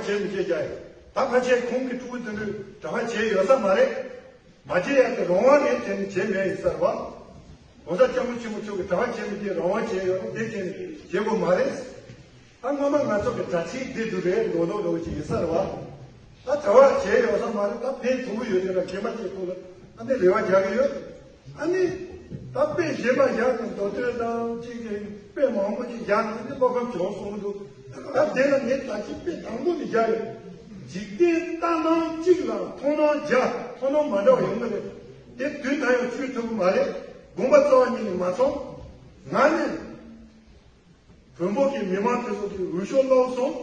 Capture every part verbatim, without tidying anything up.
བྱས་མི་བྱེད་རྒྱ་ཡིན། ད་ཕལ་ཆེར་ཁོང་གི་ཕྲུ་གུ་དེ་ཚོས་གྲྭ་པ་བྱས་ཡོད་ས་མ་རེད། མ་བྱེད་ཡ་དེ་རང་དབང་རེད་དྲན་ནས་བྱས་མེད་ཡིན་ས་རེད་བ། ༸གོང་ས་༸སྐྱབས་མགོན་ཆེན་པོ་མཆོག་གིས་གྲྭ་པ་བྱས་མི་བྱེད་རང་དབང་བྱས་ཡོད་རེད་དེ་བྱས་ནས་བྱེད་དགོས་མ་རེད། ད་སྔོན་མ་ང་ཚོ་གི་གྲྭ་ཚིགས་འདི་འདུག་རེད་མདོག་མདོག་འདྲ་བོ་ཅིག་ཡིན་ས་རེད་བ། ད་གྲྭ་པ་བྱས་ཡོད་ས་མ་རེད། ད་ཕན་ཐོགས་ཀྱི་ཡོད་དེ་ལ་རྗེས་མ་བྱས་ཐོག་ལ་ཨ་ནི་རེ་བ་རྒྱག་གི་ཡོད། ཨ་ནི། ད་དཔེ་གཞན་པ་བཞག་ནས་མདོ་སྟོད་དང་གཅིག་གི་དཔེ་མང་པོ་ཅིག་བཞག་ནས་ཨ་ནི་བློ་ཕམ་བྱུང་སོང་འདུག་ད་དེ་ལ་ངས་ད་ཅི་དཔེ་དང་པོ་ནས་བཞག་ཡོད། འཇིག་རྟེན་ལྟ་སྣང་གཅིག་ལ་མཐོང་སྣང་བརྒྱ་མཐོང་སྣང་མ་འདྲ་བ་ཡོང་གི་རེད། དེ་དུས་ད་ཡང་བཅོས་ཐུབ་ཀྱི་མ་རེད། དགོངས་པ་རྩ་བ་ཉིད་ནས་མ་ཚོམས། ང་ནི། བོན་པོ་གི་མི་མང་དེ་ཚོ་གི་འོས་ཤོག་སློག་སོང་།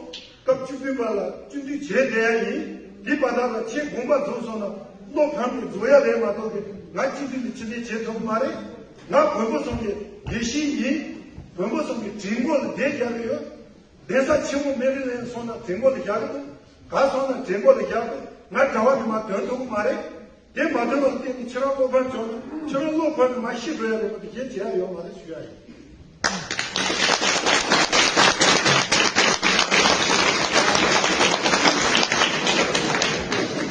སྐབས་བཅུ་བདུན་པ་ལ་སྤྱི་འཐུས་བྱས་བསྡད་ཡ་ཡིན། འདི་བར་དག་ལ་ཁྱེད་དགོངས་པ་རྫོགས་སོང་ན་བློ་ཕམ་ནས་རྫོགས་ཡ་རེད་མ་གཏོགས་ཏེ་ང་སྤྱི་འཐུས་ནས་ཕྱིར་འཐེན་བྱེད་ཐུབ་ཀྱི་མ་རེད། ང་བོན་པོ་ཚོ་གི་དགེ་བཤེས་ཡིན། བོན་པོ་ཚོ་གི་གྲལ་མགོ་ལ་བསྡད་རྒྱག་གི་ཡོད། གདན་ས་ཆེན་མོ་སྨན་རི་ལ་སོང་ན་གྲལ་མགོ་ལ་བཞག་གི་འདུག་ག་སོང་ན་གྲལ་མགོ་ལ་བཞག་གི་འདུག་ང་གྲྭ་པ་དེ་མར་དོན་ཐུབ་ཀྱི་མ་རེད། དེ་མ་ཐོན་པར་བརྟེན་ནས་ཁྱེད་རང་བློ་ཕམ་བྱུང་ན་ཁྱེད་རང་བློ་ཕམ་ནས་མར་ཤི་འགྲོ་ཡ་རེད་པ། དེ་གཞན་བྱེད་ཡ་ཡོད་མ་རེད་ཞུ་ཡ་ཡིན།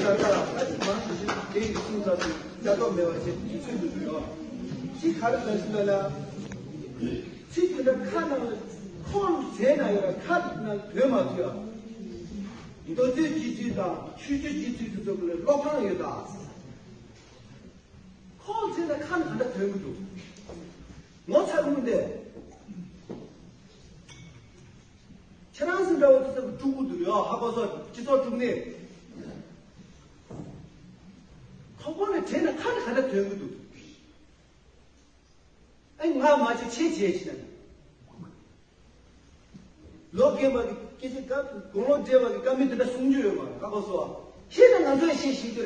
ད་ལྟ་ཨ་ཅེ་མང་དུ་ཞིག་དེ་ཡི་གསུང་ཚར་དུས་བྱ་དོགས་མེད་པ་ཞིག་གི་ཚུལ་དུ་འགྲོ་ཡོད། ཅི་ག་རེ་ལབ་ཞིག་ལབ་ན། ཚིག་དེ་འདྲ་ཁ་ནང་ལ་ཁོང་བྱས་ན་ཡོད་ལ་ཁ་ནང་དོན་མ་ཐུབ་ཡ། མདོ་སྟོད་སྤྱི་འཐུས་དང་ཆོས་བརྒྱུད་སྤྱི་འཐུས་ཀྱི་ཚོགས་ལ་བློ་ཕམ་ཡོད་ད། ཁོང་བྱས་ན་ཁ་ནང་ག་འདྲ་དོན་གྱི་འདུག་ངོ་ཚ་ཀུན་ཏེ། ཁྱེད་རང་ཚོ་འདྲ་བོ་དེ་ཚོ་དཀྲུག་གི་འདུག་ཡ། ཧ་གོ་སོང་། སྤྱི་ཚོགས་དཀྲུག་ནས། ཁོ་བོ་ནས་དྲན་ན་ཁ་ནས་ག་འདྲ་དོན་གྱི་འདུག་ཨེ་ང་མ་བྱེད་ཁྱེད་བྱེད་ཅི་ན། ལོ་རྒན་པ་གི་སྐད་ཆ་བཀའ་དགུང་ལོ་བགྲེས་པ་གི་བཀའ་མོལ་དེ་འདྲ་གསུང་རྒྱུ་ཡོད་མ་རེད། ཧ་གོ་སོང་། ཤེས་ན་ང་ཚོས་ཤེས་ཤིག་གི་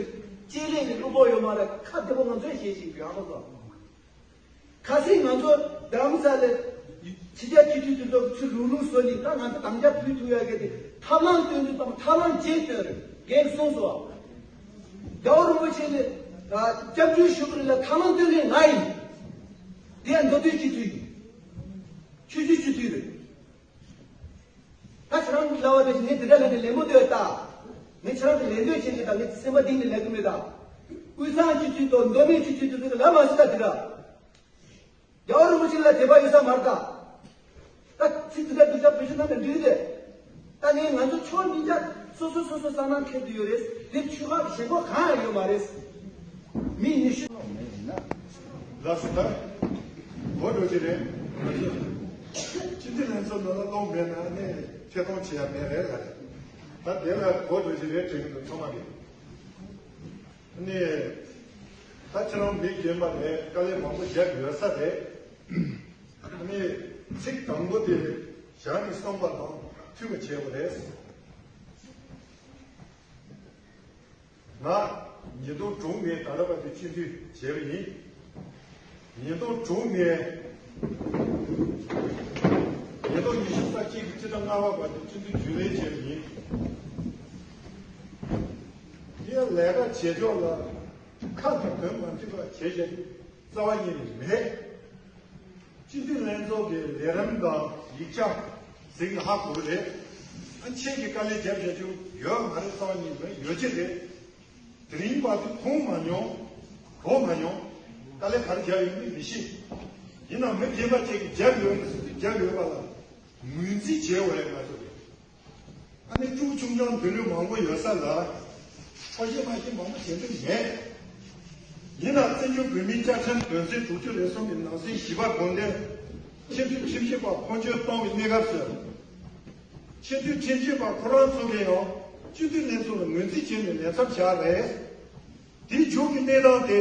སྤྱི་ལས་ཀྱི་གླུ་བོ་ཡོད་མ་རེད། ཁ་བདེ་པོ་ང་ཚོས་ཤེས་ཤིག་གི་ཧ་གོ་སོང་། ཁ་སང་ང་ཚོ་རྡ་རམ་ས་ལ་ཕྱི་རྒྱལ་སྤྱི་འཐུས་དེ་ཚོ་ཚུར་ལུང་ལུང་བཟོ་ནས་ད་ང་ཚོ་དམ་བཅའ་ཕུལ་ཐུབ་ཡ་གི་དེ་ཐབས་ལམ་སྟོན་དུས་ཙམ་ཐབས་ལམ་བརྗེད་སྟོན་རེད། རྒན་གསུངས་སོང་། རྒྱལ་བ་རིན་པོ་ཆེ་ནས་སྐྱབས་བཅོལ་ཞུ་གི་རེད་ལ་ཐབས་ལམ་སྟོན་མཁན་ང་ཡིན། དེ་ཡང་མདོ་སྟོད་སྤྱི་འཐུས་ཡིན། ཆོས་བརྒྱུད་སྤྱི་འཐུས་རེད། ད་ཁྱེད་རང་གི་ལབ་པ་དེ་ངས་དེ་འདྲ་ལབ་ནས་ལེན་མོ་འདོད་ད། ངས་ཁྱེད་རང་གི་ལེན་འདོད་བྱེད་ཀྱི་ད། ངས་སེམས་པ་གཏིང་ནས་ལབ་གི་མེད་ད། དབུས་གཙང་སྤྱི་འཐུས་དང་མདོ་སྨད་སྤྱི་འཐུས་དེ་ཚོ་གི་ལབ་མ་ཤེས་ད་དེ་འདྲ། རྒྱལ་བ་རིན་པོ་ཆེ་ལ་དད་པ་ཡོད་ས་མ་རེད་ད། ད་ཚིག་འདི་འདྲ་འདི་འདྲ་བེད་སྤྱོད་གནང་ན་འགྲིག་རེད། ད་ངས་ང་ཚོ་ཕྱོགས་གཉིས་ཆ་སོ་སོ་སོ་སོ་གསང་ནང་འཁེལ་དུ་ཡོད་རེད། དེ་ཆོལ་ཁ་གཞན་པ་གང་ཡང་ཡོད་མ་རེད། མི་ཉི་ཤུ། ལགས་སོ། ད་གོ་འགྲོ་གི་རེད། སྤྱི་འཐུས་ལྷན་ཚོགས་ནང་ལ་གཏོང་མེད་ན་ནི་ཐད་གཏོང་བྱེད་ཡ་མེད་རེད་ལ། ད་དེ་ལ་གོ་འགྲོ་གི་རེད་དྲན་གི་འདུག་ཚང་མ་གི། ནི། ད་ཁྱེད་རང་མི་རྒན་པ་རེད། དཀའ་ལས་མང་པོ་བརྒྱབ་ཡོད་ས་རེད། ནི། ཚིག་དང་པོ་དེ་བཞག་ནས་གསུངས་པ་དང་མཐུན་པ་བྱས་པ་རེད། ང་ཉིས་སྟོང་དྲུག་ནས་ད་ལྟ་བར་དུ་སྤྱི་འཐུས་བྱས་པ་ཡིན། ཉིས་སྟོང་དྲུག་ནས་ཉིས་སྟོང་ཉི་ཤུ་རྩ་གཅིག་གི་སྤྱི་ཟླ་ལྔ་པ་བར་དུ་སྤྱི་འཐུས་རྒྱུན་ལས་བྱས་པ་ཡིན། དེ་ལས་ཀ་བྱེད་ཕྱོགས་ལ་ཁ་དང་དོན་མ་མཐུན་པ་བྱེད་བཞིན་རྩ་བ་ཉིད་ནས་མེད། སྤྱི་འཐུས་ལྷན་ཚོགས་ཀྱི་ལས་རིམ་དང་ཡིག་ཆ་གཟིགས་ན་ཧ་གོ་གི་རེད། ཨ་ཁྱེད་ཀྱིས་དཀའ་ལས་བརྒྱབ་བཞག་རྒྱུ་ཡོད་མ་རེད། རྩ་བ་ཉིད་ནས་ཡོད་ཀྱི་རེད། དེ་རིང་བར་དུ་མཐོང་མ་མྱོང་། གོ་མ་མྱོང་། དཀའ་ལས་ག་རེ་བརྒྱབ་ཡོད་མེད་མི་ཤེས། ཡིན་ནའང་མི་རྒན་པ་ཅིག་གིས་བརྒྱབ་ཡོད་མེད་ཟེར་དུས་བརྒྱབ་ཡོད་པ་ལ་ངོས་འཛིན་བྱེད་འོས་ང་ཚོ་རེད། ཨ་ནི་ཕྲུ་གུ་ཆུང་ཆུང་འདི་འདྲའི་མང་པོ་ཡོད་ས་ལ་ཁོ་ཤེས་མ་ཤེས་མང་པོ་བྱེད་འདོད་མེད། ཡིན་ནའང་བཙན་བྱོལ་བོད་མིའི་བཅའ་ཁྲིམས་དོན་ཚན་དྲུག་ཅུ་རེ་གསུམ་གྱི་ནང་གསེས་བཞི་པ་དགོངས་དོན། ཆེས་མཐོའི་ཁྲིམས་ཞིབ་པ་འཕོ་འགྱུར་གཏོང་བའི་གནས་སྐབས་སུ། ཆེས་མཐོའི་ཁྲིམས་ཞིབ་པ་ཁོ་རང་ཚོ་གིས་ཡང་སྤྱི་འཐུས་ལྷན་ཚོགས་ལ་ངོས་འཛིན་བྱས་ནས་ལས་མཚམས་བཞག་རེད། དེའི་མཇུག་གི་གནས་སྟངས་དེ།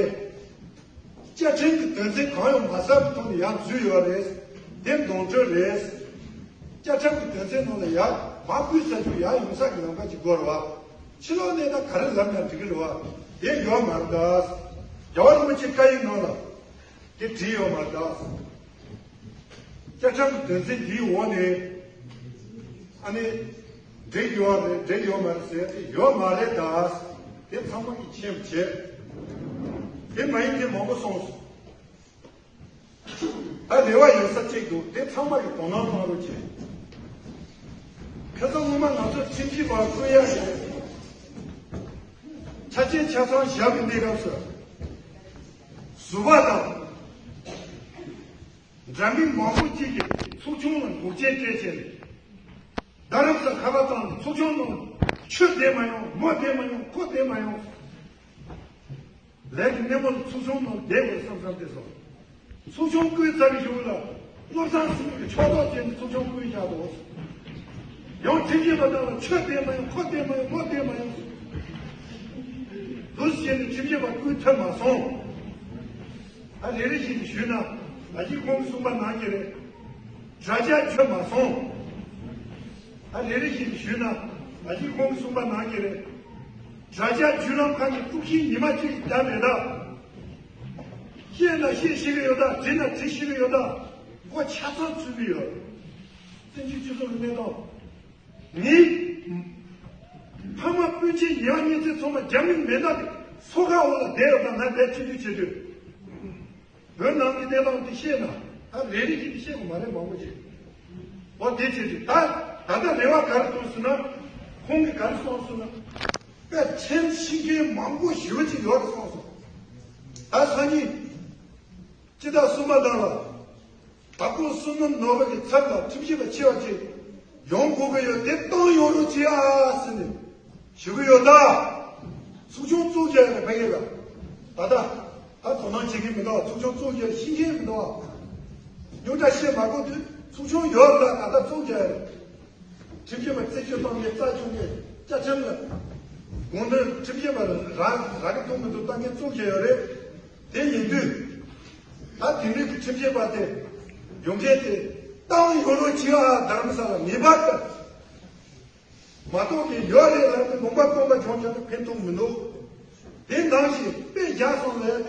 བཅའ་ཁྲིམས་ཀྱི་དོན་ཚན་གང་ཡང་མ་གསལ་བའི་ཐོག་ནས་ཡར་འཛུལ་ཡོད་རེད། དེ་ནོར་འཁྲུལ་རེད། བཅའ་ཁྲིམས་ཀྱི་དོན་ཚན་ནང་ལ་ཡར་མར་བཀོད་ཚར་རྒྱུ་ཡར་ཡོང་ས་གི་ལམ་ཁ་ཅིག་དགོས་རེད་བ། ཕྱི་ལོགས་ནས་ད་ག་རེ་ལབ་ན་འགྲིག་གི་རེད་བ། དེ་ཡོད་མ་རེད་ད། རྒྱལ་བ་རིན་པོ་ཆེ་བཀའ་ཡིག་ནང་ལ་དེ་བྲིས་ཡོད་མ་རེད་ད། བཅའ་ཁྲིམས་ཀྱི་དོན་ཚན་འདིའི་འོག་ནས་ཨ་ནི་འགྲིག་ཡོད་རེད་འགྲིག་ཡོད་མ་རེད་ཟེར་ཏེ་ཡོད་མ་རེད་ད། དེ་ཚང་མ་གིས་མཁྱེན་པ་བྱས། དེ་མ་ཡིན་དེ་མང་པོ་གསུངས་སོང་། ད་རེ་བ་ཡོད་ས་གཅིག་འདུག་དེ་ཚང་མ་གིས་དོ་སྣང་གནང་རོགས་བྱས། ཁ་སང་སྔོན་མ་ང་ཚོ་ཁྲིམས་ཞིབ་པ་བསྐོ་ཡག་ཆ་རྐྱེན་ཆ་ཚང་བཞག་པའི་གནས་སྐབས་སུ། ཟུར་པ་དང་། འདྲ་མིན་མང་པོ་གཅིག་གིས་ཚོགས་ཆུང་ལ་འགོག་རྐྱེན་སྤྲད་བྱས། རྡ་རམ་ས་ཁ་པར་བཏང་ཚོགས་ཆུང་ནང་ཆོས་བསྡད་མ་ཡོང་། མོ་བསྡད་མ་ཡོང་། ཁོ་བསྡད་མ་ཡོང་། ལས་ཀྱི་སྣེ་མོ་ལ་ཚོགས་ཆུང་ནང་བསྡད་དགོས་བསམ་བསམ་དེ་སོང་། ཚོགས་ཆུང་བསྐོས་ཚར་བའི་གཞུག་ལ་བློ་བཟང་སེང་གེ་ཕྱོགས་གཏོགས་བྱས་ནས་ཚོགས་ཆུང་བསྐོས་བཞག་འདུག། ཡང་ཁྲིམས་ཞིབ་པ་རྣམས་ལ་ཆོས་བསྡད་མ་ཡོང་། ཁོ་བསྡད་མ་ཡོང་། མོ་བསྡད་མ་ཡོང་། འདུག་བྱས་ནས་ཁྲིམས་ཞིབ་པ་བསྐོས་ཐུབ་མ་སོང་། ད་རེ་རེ་བཞིན་ཞུས་ན་ད་གིན་ཁོང་གིས་གསུངས་པ་ནང་བཞིན་རེད། དྲ་རྒྱ་བརྒྱུད་མ་སོང་། ད་རེ་རེ་བཞིན་ཞུས་ན་ད་གིན་ཁོང་གིས་གསུངས་པ་ནང་བཞིན་རེད། དྲ་རྒྱ་བརྒྱུད་ལམ་ཁག་གི་དཀྲུག་ཤིང་ཉི་མ་གཅིག་བརྒྱབ་མེད་ད། བཤད་ན་བཤད་ཤེས་ཀྱི་ཡོད་ད། འབྲི་ན་འབྲི་ཤེས་ཀྱི་ཡོད་ད། མགོ་ཆ་ཚང་ཚུད་ཀྱི་ཡོད། བཙན་བྱོལ་སྤྱི་ཚོགས་ཀྱི་གནས་སྟངས། ངའི་ཕ་མ་སྤུན་མཆེད་ཉེ་བ་གཉེན་ཚན་ཚང་མ་རྒྱ་མི་མེ་མདའ་གི་སོ་ཁ་འོག་ལ་བསྡད་ཡོད་ད། ང་བསྡད་ཆུང་ཆུང་བྱེད་དུས། བོད་ནང་གི་གནས་སྟངས་དེ་བཤད་ན་ད་རེ་རེ་བཞིན་དེ་བཤད་དགོས་མ་རེད། མང་པོ་ཅིག་འོ་དེ་བྱེད་དུས་ད་ད་ལྟ་རེ་བ་ག་རེ་བཏོན་སོང་ན། ཁོང་གིས་ག་རེ་གསུངས་སོང་ན། དཔེ་ཁྲིམས་ཤེས་མཁན་མང་པོ་ཞེ་པོ་ཅིག་ཡོད་རེད་གསུངས་སོང་། ད་སང་ཉིན་སྤྱི་ཟླ་གསུམ་པ་ནང་ལ་ད་ཁོང་བསོད་ནམས་ནོར་བུ་གི་ཚབ་ལ་ཁྲིམས་ཞིབ་པ་ཆེ་བ་ཅིག་ཡོང་དགོས་ཀྱི་ཡོད། དེ་བཏང་ཡོང་རོགས་བྱེད་ཨ་ཟེར་ནས་ཞུ་གི་ཡོད་ད། ཚོགས་ཆུང་བཙུགས་རྒྱུ་རེད། ཕ་གི་ལ་ད་ལྟ་ད་དོ་སྣང་བྱེད་ཀྱི་མི་འདུག། ཚོགས་ཆུང་བཙུགས་རྒྱུ་ཤེས་ཀྱི་མི་འདུག། རྙོག་དྲ་བཤད་མ་དགོས་དུས་ཚོགས་ཆུང་ཡོད་ལ་ད་ལྟ་བཙུགས་རྒྱུ་རེད། ཁྲིམས་ཞིབ་པ་རྩད་གཅོད་གཏོང་མཁན་རྩ་ཆུང་མཁན་བཅའ་ཁྲིམས་ལ་དགོངས་དོན་ཁྲིམས་ཞིབ་པ་རང་རང་གི་མཐོང་མི་འདུག་ལྟ་མཁན་བཙུགས་བྱས་ཡོད་རེད། དེ་ཡིན་དུས་ད་དེང་དུས་ཀྱི་ཁྲིམས་ཞིབ་པ་དེ་ཡོང་མཁན་དེ་བཏང་ཡོང་རོགས་བྱེད་ཨ། རྡ་རམ་ས་ལ་ངེས་པར་དུ་མ་གཏོགས་ཀྱི་ཡོད་རེད་ལབ་ནས་ལུང་པ་སྟོང་པ་བྱུང་བྱུང་ན་ཕན་ཐོགས་མི་འདུག། དེ་ནང་བཞིན་དཔེ་བཞག་སོང་ལབ་ནས་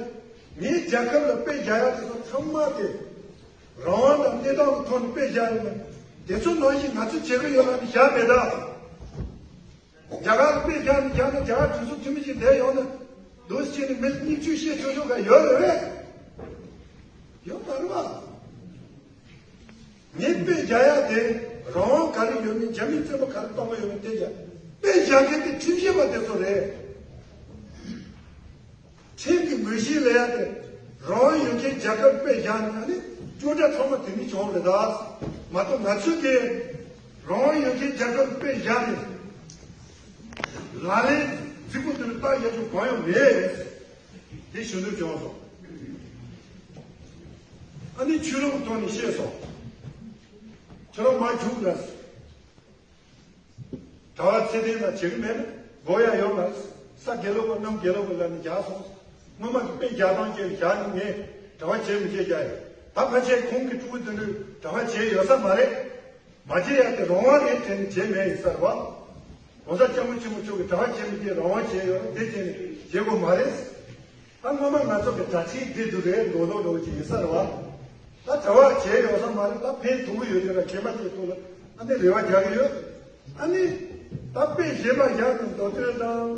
ངའི་རྒྱལ་ཁབ་ལ་དཔེ་བཞག་ཡག་དེ་ཚོ་ཚང་མ་དེ། རང་དབང་དང་གནས་སྟངས་ཀྱི་ཐོག་ནས་དཔེ་བཞག་ཡོད་ན། དེ་ཚོ་ནང་བཞིན་ང་ཚོས་བྱེད་ཀྱི་ཡོད་ལབ་ནས་བཞག་མེད་ད། རྒྱ་གར་ལ་དཔེ་བཞག་ནས་བཞག་ན་རྒྱ་གར་གྲོས་ཚོགས་འཐུས་མི་ཞིག་བསྡད་ཡོང་ན་འདུག་ཟེར་ནས་མི་ལ་སྙིང་བཅུད་བཤད་ཆོག་ཆོག་ག་ཡོད་རེད་པས། ཡོད་མ་རེད་པ། ངས་དཔེ་བཞག་ཡག་དེ་རང་དབང་ག་རེ་ཡོད་མེད། རྒྱ་མིས་བཙན་པོ་ག་རེ་གཏོང་གི་ཡོད་མེད་དེ་བཞག། དཔེ་བཞག་མཁན་དེ་ཁྲིམས་ཞིབ་པ་དེ་ཚོ་རེད། ཁྲིམས་ཀྱི་ངོས་བཞེས་ལས་ཡ་དེ་རང་དབང་ཡོད་མཁན་རྒྱལ་ཁབ་དཔེ་བཞག་ནས་ཨ་ནི་སྐྱོན་བརྗོད་ཚང་མ་དེ་ནས་བྱུང་རེད་ད། མ་གཏོགས་ང་ཚོས་དེ་རང་དབང་ཡོད་མཁན་རྒྱལ་ཁབ་དཔེ་བཞག་ནས་ལག་ལེན་རྫིག་པོ་དེ་ལ་བལྟ་ཡག་ཅིག་གང་ཡང་མེད། དེ་ཞུ་འདོད་བྱུང་སོང་། ཨ་ནི་ཆོས་ལུགས་ཐོག་ནས་བཤད་སོང་། ཁྱོད་རང་མ་བྱུང་ལ། གྲྭ་པ་ཚད་ལྡན་ལ་བྱེད་ཀྱི་མེད་ན་དགོས་ཡ་ཡོད་མ་རེད། ས་དགེ་ལུགས་པ་གནམ་དགེ་ལུགས་པ་ལ་ནི་རྒྱག་སོང་། སྔོན་མ་གི་དཔེ་རྒྱག་སྟངས་བཅས་རྒྱག་ནི་ངས་གྲྭ་པ་བྱེད་མི་བྱེད་རྒྱག་ཡོད། ད་ཕལ་ཆེར་ཁོང་གི་ཕྲུ་གུ་དེ་ཚོས་གྲྭ་པ་བྱས་ཡོད་ས་མ་རེད། མ་བྱེད་ཡ་དེ་རང་དབང་རེད་དྲན་ནས་བྱས་མེད་ཡིན་ས་རེད་བ། ༸གོང་ས་༸སྐྱབས་མགོན་ཆེན་པོ་མཆོག་གིས་གྲྭ་པ་བྱེད་མི་བྱེད་རང་དབང་བྱས་ཡོད་རེད། དེ་བྱས་ནས་བྱེད་དགོས་མ་རེད། ད་སྔོན་མ་ང་ཚོ་གི་གྲྭ་ཆས་འདི་འདུག་རེད། མདོག་མདོག་འདྲ་བོ་ཅིག་ཡིན་ས་རེད་བ། ད་གྲྭ་པ་བྱས་ཡོད་ས་མ་རེད། ད་ཕན་ཐོགས་ཀྱི་ཡོད་དུས་ལ་མཁས་པ་ཚོའི་ཐོག་ལ་ཨ་ནི་རེ་བ་རྒྱག་གི་ཡོད། ཨ་ནི་ད་དཔེ་བཞེས་པ་བཞག་ནས་མདོ་དོན་དང་